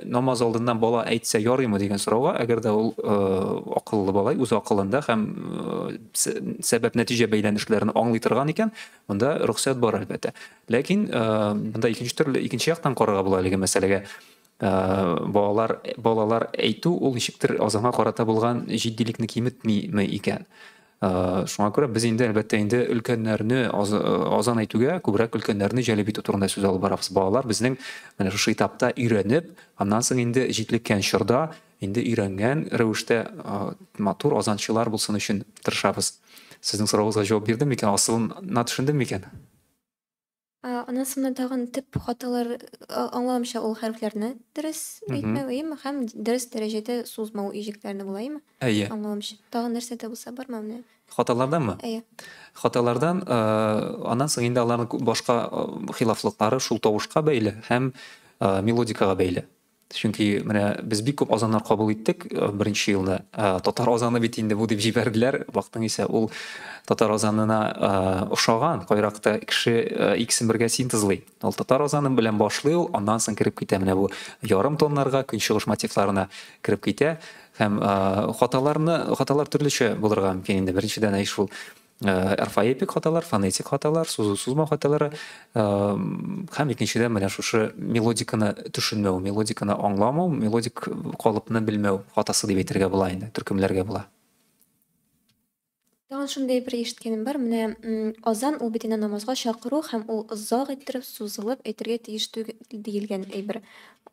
намаз алдыннан бала әйтсә ярыймы дигән сорауга, әгәр дә ул акыллы бала, үз акылында һәм сәбәп нәтиҗә бәйләнешләрен аңлый торган икән, монда рөхсәт бар әлбәттә. Ләкин монда икенче төрле, икенче яктан карарга була әлеге мәсьәләгә. Балалар әйтү ул ничектер азанга карата булган җитдилекне киметмиме икән? Шуңа күрә без инде әлбәттә инде өлкәннәрне азан әйтүгә күбрәк өлкәннәрне җәлеп итү турында сүз алып барабыз. Балалар безнең менә шушы этапта өйрәнеп, аннан соң инде җитлеккән чорда инде өйрәнгән рәвештә матур азанчылар булсын өчен тырышабыз. Сезнең соравыгызга җавап бирдем микән? Асылына төшендем микән? Аннан соң тагын төп хаталар, аңлавымча, ул хәрефләрне дөрес әйтмәү, әйеме, һәм дөрес дәрәҗәдә сузмау иҗекләрне була, әйеме? Әйе. Аңлавымча. Тагын нәрсә дә булса бармы менә? Хаталарданмы? Әйе. Хаталардан, аннан соң инде аларның башка хилафлыклары шул тавышка бәйле һәм мелодикага бәйле. Чөнки менә без бик күп азаннар кабул иттек беренче елны. Татар азаны бит инде бу дип җибәрделәр. Бактың исә ул татар азанына ошаган. Кайракта кеше икесен бергә синтезлый. Ул татар азаны белән башлый ул, аннан соң кереп китә менә бу ярым тоннарга, көнчыгыш мотивларына кереп китә. Һәм хаталар төрлечә булырга мөмкин инде. Беренчедән әй шул орфоэпик хаталар, фонетик хаталар, сузу-сузма хаталары, һәм икенчедән менә шушы мелодиканы төшенмәү, мелодиканы аңламау, мелодик калыпны белмәү хатасы дип әйтергә була инде, төркемләргә була. Тагын шундый бер ишеткәнем бар, менә азан ул бит инде намазга чакыру һәм ул озак иттереп сузылып әйтергә тиеш түгел диелгән әйбер.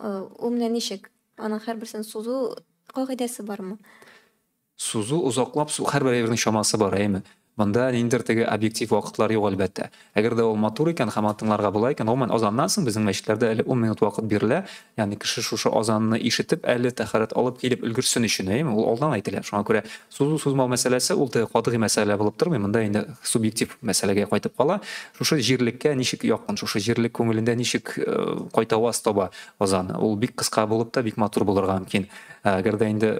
Ул менә ничек? Аның һәрберсен сузу кагыйдәсе бармы? Сузу озаклап, һәрбер әйбернең чамасы бар, әйеме? Монда ниндидер теге объектив вакытлар юк әлбәттә. Әгәр дә ул матур икән һәм тыңларга була икән, гомумән азаннан соң безнең мәчетләрдә әле 10 минут вакыт бирелә. Ягъни кеше шушы азанны ишетеп, әле тәһарәт алып килеп өлгерсен өчен, әйеме? Ул алдан әйтелә. Шуңа күрә сузу сузмау мәсьәләсе ул теге катгый мәсьәлә булып тормый. Монда инде субъектив мәсьәләгә кайтып кала. Шушы җирлеккә ничек якын, шушы җирлек күңелендә ничек кайтаваз таба азан. Ул бик кыска булып та бик матур булырга мөмкин. Әгәр дә инде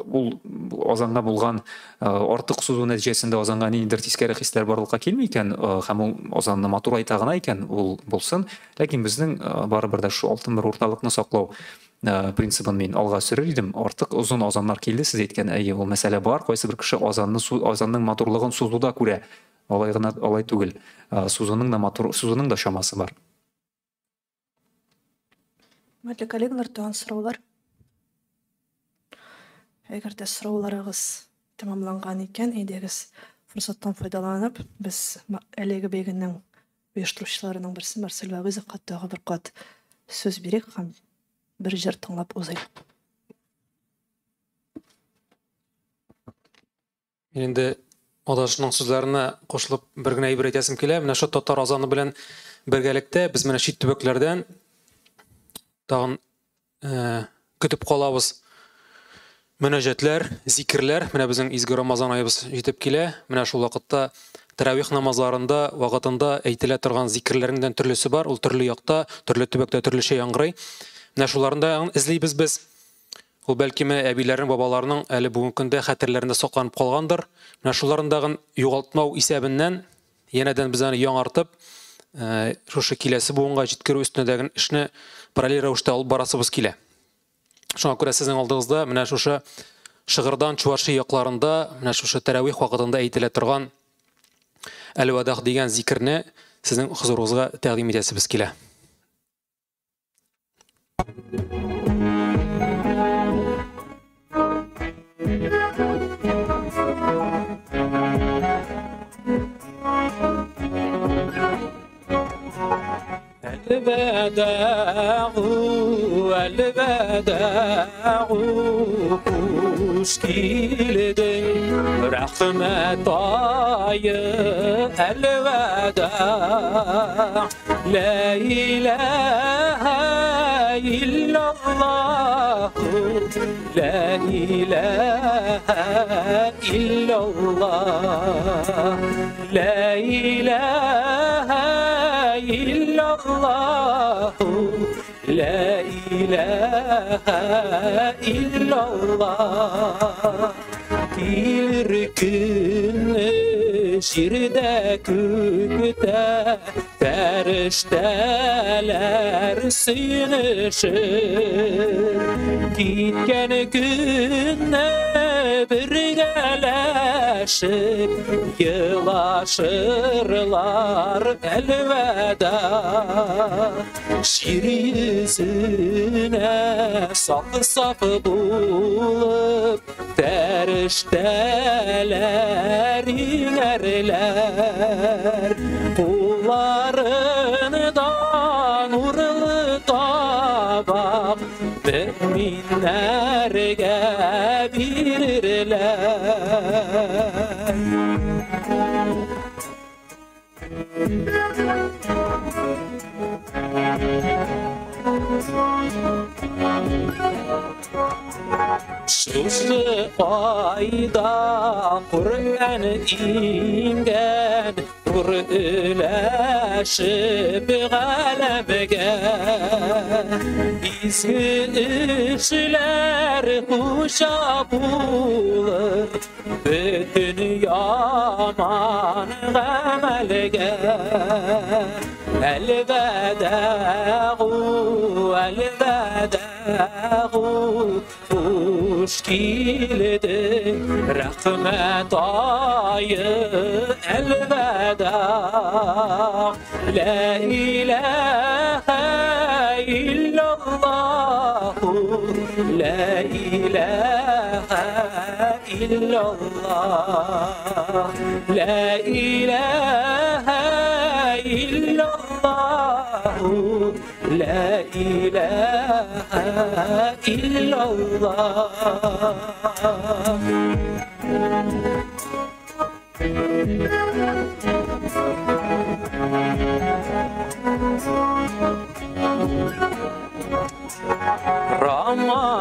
Ул азанга булган артык сузу нәтиҗәсендә азанга ниндидер тискәре хисләр барлыкка килми икән, һәм ул азанны матур айта гына икән, ул булсын. Ләкин безнең барыбер дә шу алтын бер урталыкны саклау принцибын мин алга сөрер идем. Артык озын азаннар килде, сез әйткән, әйе, ул мәсьәлә бар. Кайсы бер кеше азанны, азанның матурлыгын сузуда күрә. Алай гына, алай түгел. Сузуның да матур, сузуның да чамасы бар. Хөрмәтле коллегалар, тагын сораулар? Әгәр дә сорауларыгыз тәмамланган икән, әйдәгез, форсаттан файдаланып, без әлеге бәйгенең оештыручыларының берсе Марсель Вагыйзовка тагы бер кат сүз бирик һәм бер җыр тыңлап узыйк. Мин инде адашның сүзләренә кушылып бер генә әйбер әйтәсем килә. Менә шул татар азаны белән бергәлектә без менә чит төбәкләрдән тагын көтеп калабыз. Мөнәҗәтләр, зикерләр, менә безнең изге Рамазан аебыз җитеп килә. Менә шул вакытта тәравих намазларында вакытында әйтелә торган зикерләрнең төрлесе бар. Ул төрле якта, төрле төбәктә төрлечә яңгырый. Менә шуларны да эзлибез без. Ул бәлки менә әбиләрнең, бабаларның әле бүгенге көндә хәтерләрендә сакланып калгандыр. Менә шуларны дагын югалтмау исәбеннән янәдән без аны яңартып, шушы киләсе буынга җиткерү өстендәге эшне параллель рәвештә алып барасыбыз килә. Шуңа күрә сезнең алдыгызда менә шушы Шыгырдан Чувашия якларында менә шушы тәравих вакытында әйтелә торган Әл-Вадах дигән зикерне сезнең хозурыгызга тәкъдим итәсебез килә. Әлвәдәгу, әлвәдәгу, хуш килдең, рәхмәт ае, әлвәдә. Ла илаһа иллаллаһ, ла илаһа иллаллаһ, ла илаһа иллаллаһ, ла илаһа иллаллаһ. Килер көнне җирдә күктә фәрештәләр сөенешер. Киткән көнне бергәләшеп елашырлар әлвәдә. Җир йөзенә саф-саф булып фәрештәләр иңәрләр. Кулларында нурлы табак мөминнәргә бирерләр. Шушы айда Коръән иңгән, нур өләшеп галәмгә. Изге эшләр хуҗа булыр бөтен яман гамәлгә. Әлвәдәгу, әлвәдәгу, хуш килдең, рәхмәт ае, әлвәдә. Ла илаһа иллаллаһ, ла илаһа иллаллаһ, ла илаһа иллаллаһ, ла илаһа иллаллаһ.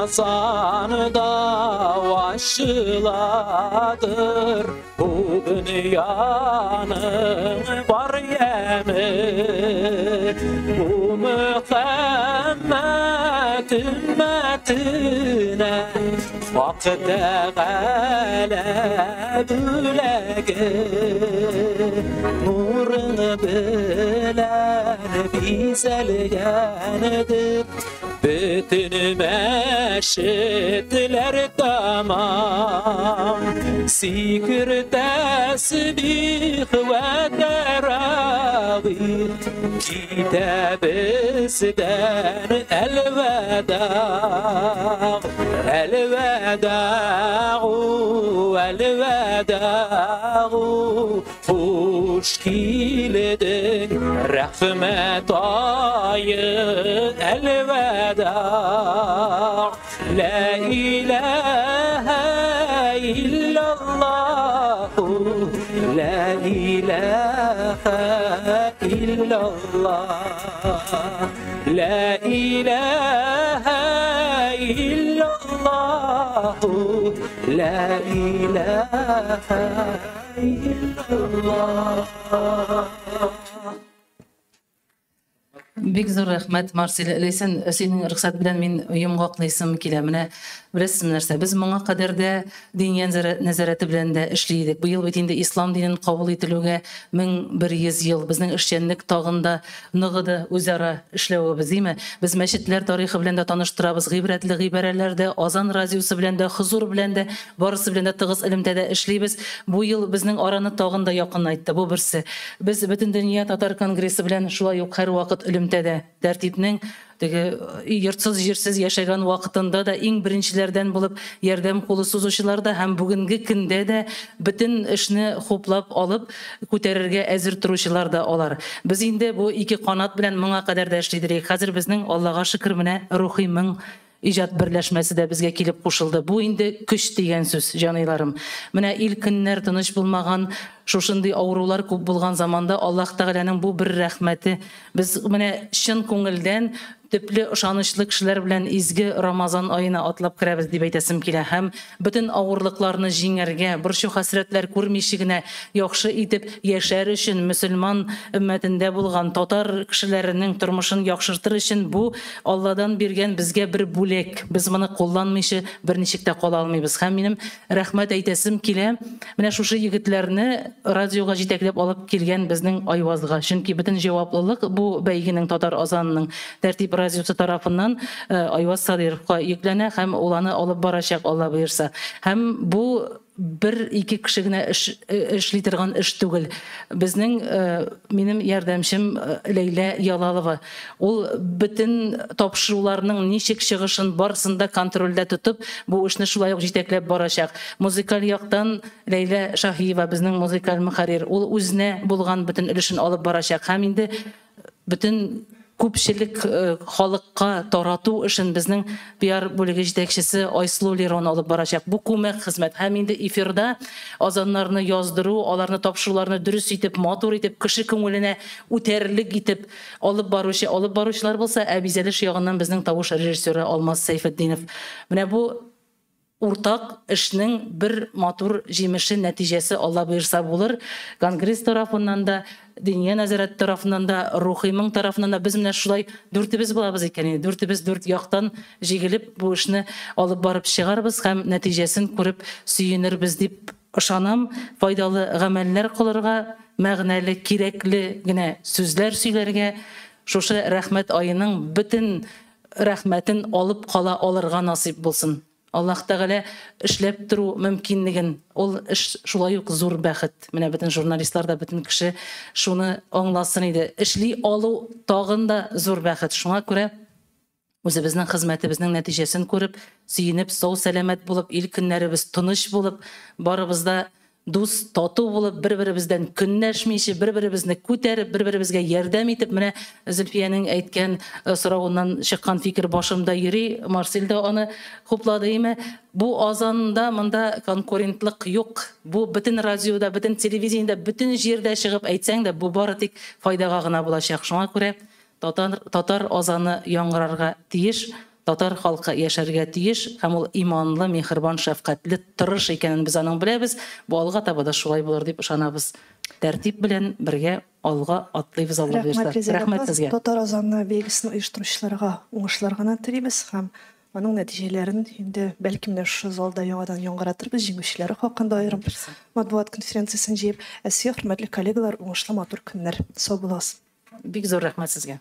Ramazan'da başladır bu dünyanın var yemi. Bu Muhammed ümmetine Хак Тәгалә бүләге, нурың белән бизәлгәндер. Бөтен мәчетләр тамам, зикр, тәсбих вә тәравих. Китә бездән әлвәда, әлвәда, әлвәда, хуш килдең, рәхмәт ае, әлвәда. Ла илаһа иллаллаһу, ла илаһа иллаллаһ, ла илаһа иллаллаһу, ла илаһа иллаллаһ. Бик зур рәхмәт, Марсель. Ләйсән, синең рөхсәт белән мин йомгаклыйсым килә. Менә беләсезме нәрсә? Без моңа кадәр дә Диния нәзарәте белән дә эшли идек. Быел бит инде ислам динен кабул ителүгә 1100 ел. Безнең эшчәнлек тагын да ныгыды, үзара эшләвебез, димме? Без мәчетләр тарихы белән дә таныштырабыз, гыйбрәтле гыйбарәләр дә, Азан радиосы белән дә, Хозур белән дә, барысы белән дә тыгыз элемтәдә эшлибез. Бу ел безнең араны тагын да якынайтты. Бу берсе. Без Бөтендөнья татар конгрессы белән шулай ук һәрвакыт элемтәдә. Тәртипнең теге йортсыз җирсез яшәгән вакытында да иң беренчеләрдән булып ярдәм кулы сузучылар да һәм бүгенге көндә дә бөтен эшне хуплап алып күтәрергә әзер торучылар да алар. Без инде бу ике канат белән моңа кадәр дә эшли идек. Хәзер безнең, Аллага шөкер, менә Рухи моң иҗат берләшмәсе дә безгә килеп кушылды. Бу инде көч дигән сүз, җаныйларым. Менә ил көннәр тыныч булмаган, шушындый авырулар күп булган заманда Аллаһ Тәгаләнең бу бер рәхмәте. Без менә чын күңелдән төпле ышанычлы кешеләр белән изге Рамазан аена атлап керәбез дип әйтәсем килә. Һәм бөтен авырлыкларны җиңәргә, борчу хәсрәтләр күрмичә генә яхшы итеп яшәр өчен, мөселман өммәтендә булган татар кешеләренең тормышын яхшыртыр өчен бу Алладан биргән безгә бер бүләк. Без моны кулланмыйча берничек тә кала алмыйбыз. Һәм минем рәхмәт әйтәсем килә менә шушы егетләрне радиога җитәкләп алып килгән безнең Айвазга. Чөнки бөтен җаваплылык бу бәйгенең, Татар азанының, Тәртип радиосы тарафыннан Айваз Садыровка йөкләнә һәм ул аны алып барачак, Алла боерса. Һәм бу бер ике кеше генә эшли торган эш түгел. Безнең минем ярдәмчем Ләйлә Ялалова. Ул бөтен тапшыруларның ничек чыгышын барысын да контрольдә тотып, бу эшне шулай ук җитәкләп барачак. Музыкаль яктан Ләйлә Шаһиева, безнең музыкаль мөхәррир, ул үзенә булган бөтен өлешен алып барачак. Һәм инде бөтен күпчелек халыкка тарату эшен безнең пиар бүлеге җитәкчесе Айсылу Лерон алып барачак. Бу күмәк хезмәт. Һәм инде эфирда азаннарны яздыру, аларны, тапшыруларны дөрес итеп, матур итеп, кеше күңеленә үтәрлек итеп алып баручы алып баручылар булса, ә бизәлеш ягыннан безнең тавыш режиссеры Алмаз Сәйфетдинов. Менә бу уртак эшнең бер матур җимеше, нәтиҗәсе, Алла боерса, булыр. Конгресс тарафыннан да, Диния нәзарәте тарафыннан да, Рухи моң тарафыннан да без менә шулай дүртебез булабыз икән инде. Дүртебез дүрт яктан җигелеп бу эшне алып барып чыгарбыз һәм нәтиҗәсен күреп сөенербез дип ышанам. Файдалы гамәлләр кылырга, мәгънәле, кирәкле генә сүзләр сөйләргә, шушы рәхмәт аеның бөтен рәхмәтен алып кала алырга насыйп булсын. Аллаһ Тәгалә эшләп тору мөмкинлеген, ул эш шулай ук зур бәхет. Менә бөтен журналистлар да, бөтен кеше шуны аңласын иде. Эшли алу тагын да зур бәхет. Шуңа күрә үзебезнең хезмәтебезнең нәтиҗәсен күреп, сөенеп, сау сәламәт булып, ил көннәребез тыныч булып, барыбыз да дус, тату булып, бер-беребездән көнләшмичә, бер-беребезне күтәреп, бер-беребезгә ярдәм итеп, менә Зөлфиянең әйткән соравыннан чыккан фикер башымда йөри, Марсель дә аны хуплады име. Бу азанда монда конкурентлык юк. Бу бөтен радиода, бөтен телевидениедә, бөтен җирдә чыгып әйтсәң дә, бу бары тик файдага гына булачак. Шуңа күрә татар азаны яңгырарга тиеш, татар халкы яшәргә тиеш һәм ул иманлы, миһербан, шәфкатьле, тырыш икәнен без аның беләбез. Бу алга таба да шулай булыр дип ышанабыз. Тәртип белән бергә алга атлыйбыз, Алла Рәхмәт, боерса. Резеда Рәхмәт апа. сезгә. Татар азаны бәйгесен оештыручыларга уңышлар гына телибез һәм Аның нәтиҗәләрен инде бәлки менә шушы залда яңадан яңгыратырбыз, җиңүчеләре хакында аерым матбугат конференциясен җыеп. Ә сезгә, хөрмәтле коллегалар, уңышлы матур көннәр. Сау булыгыз. Бик зур рәхмәт сезгә.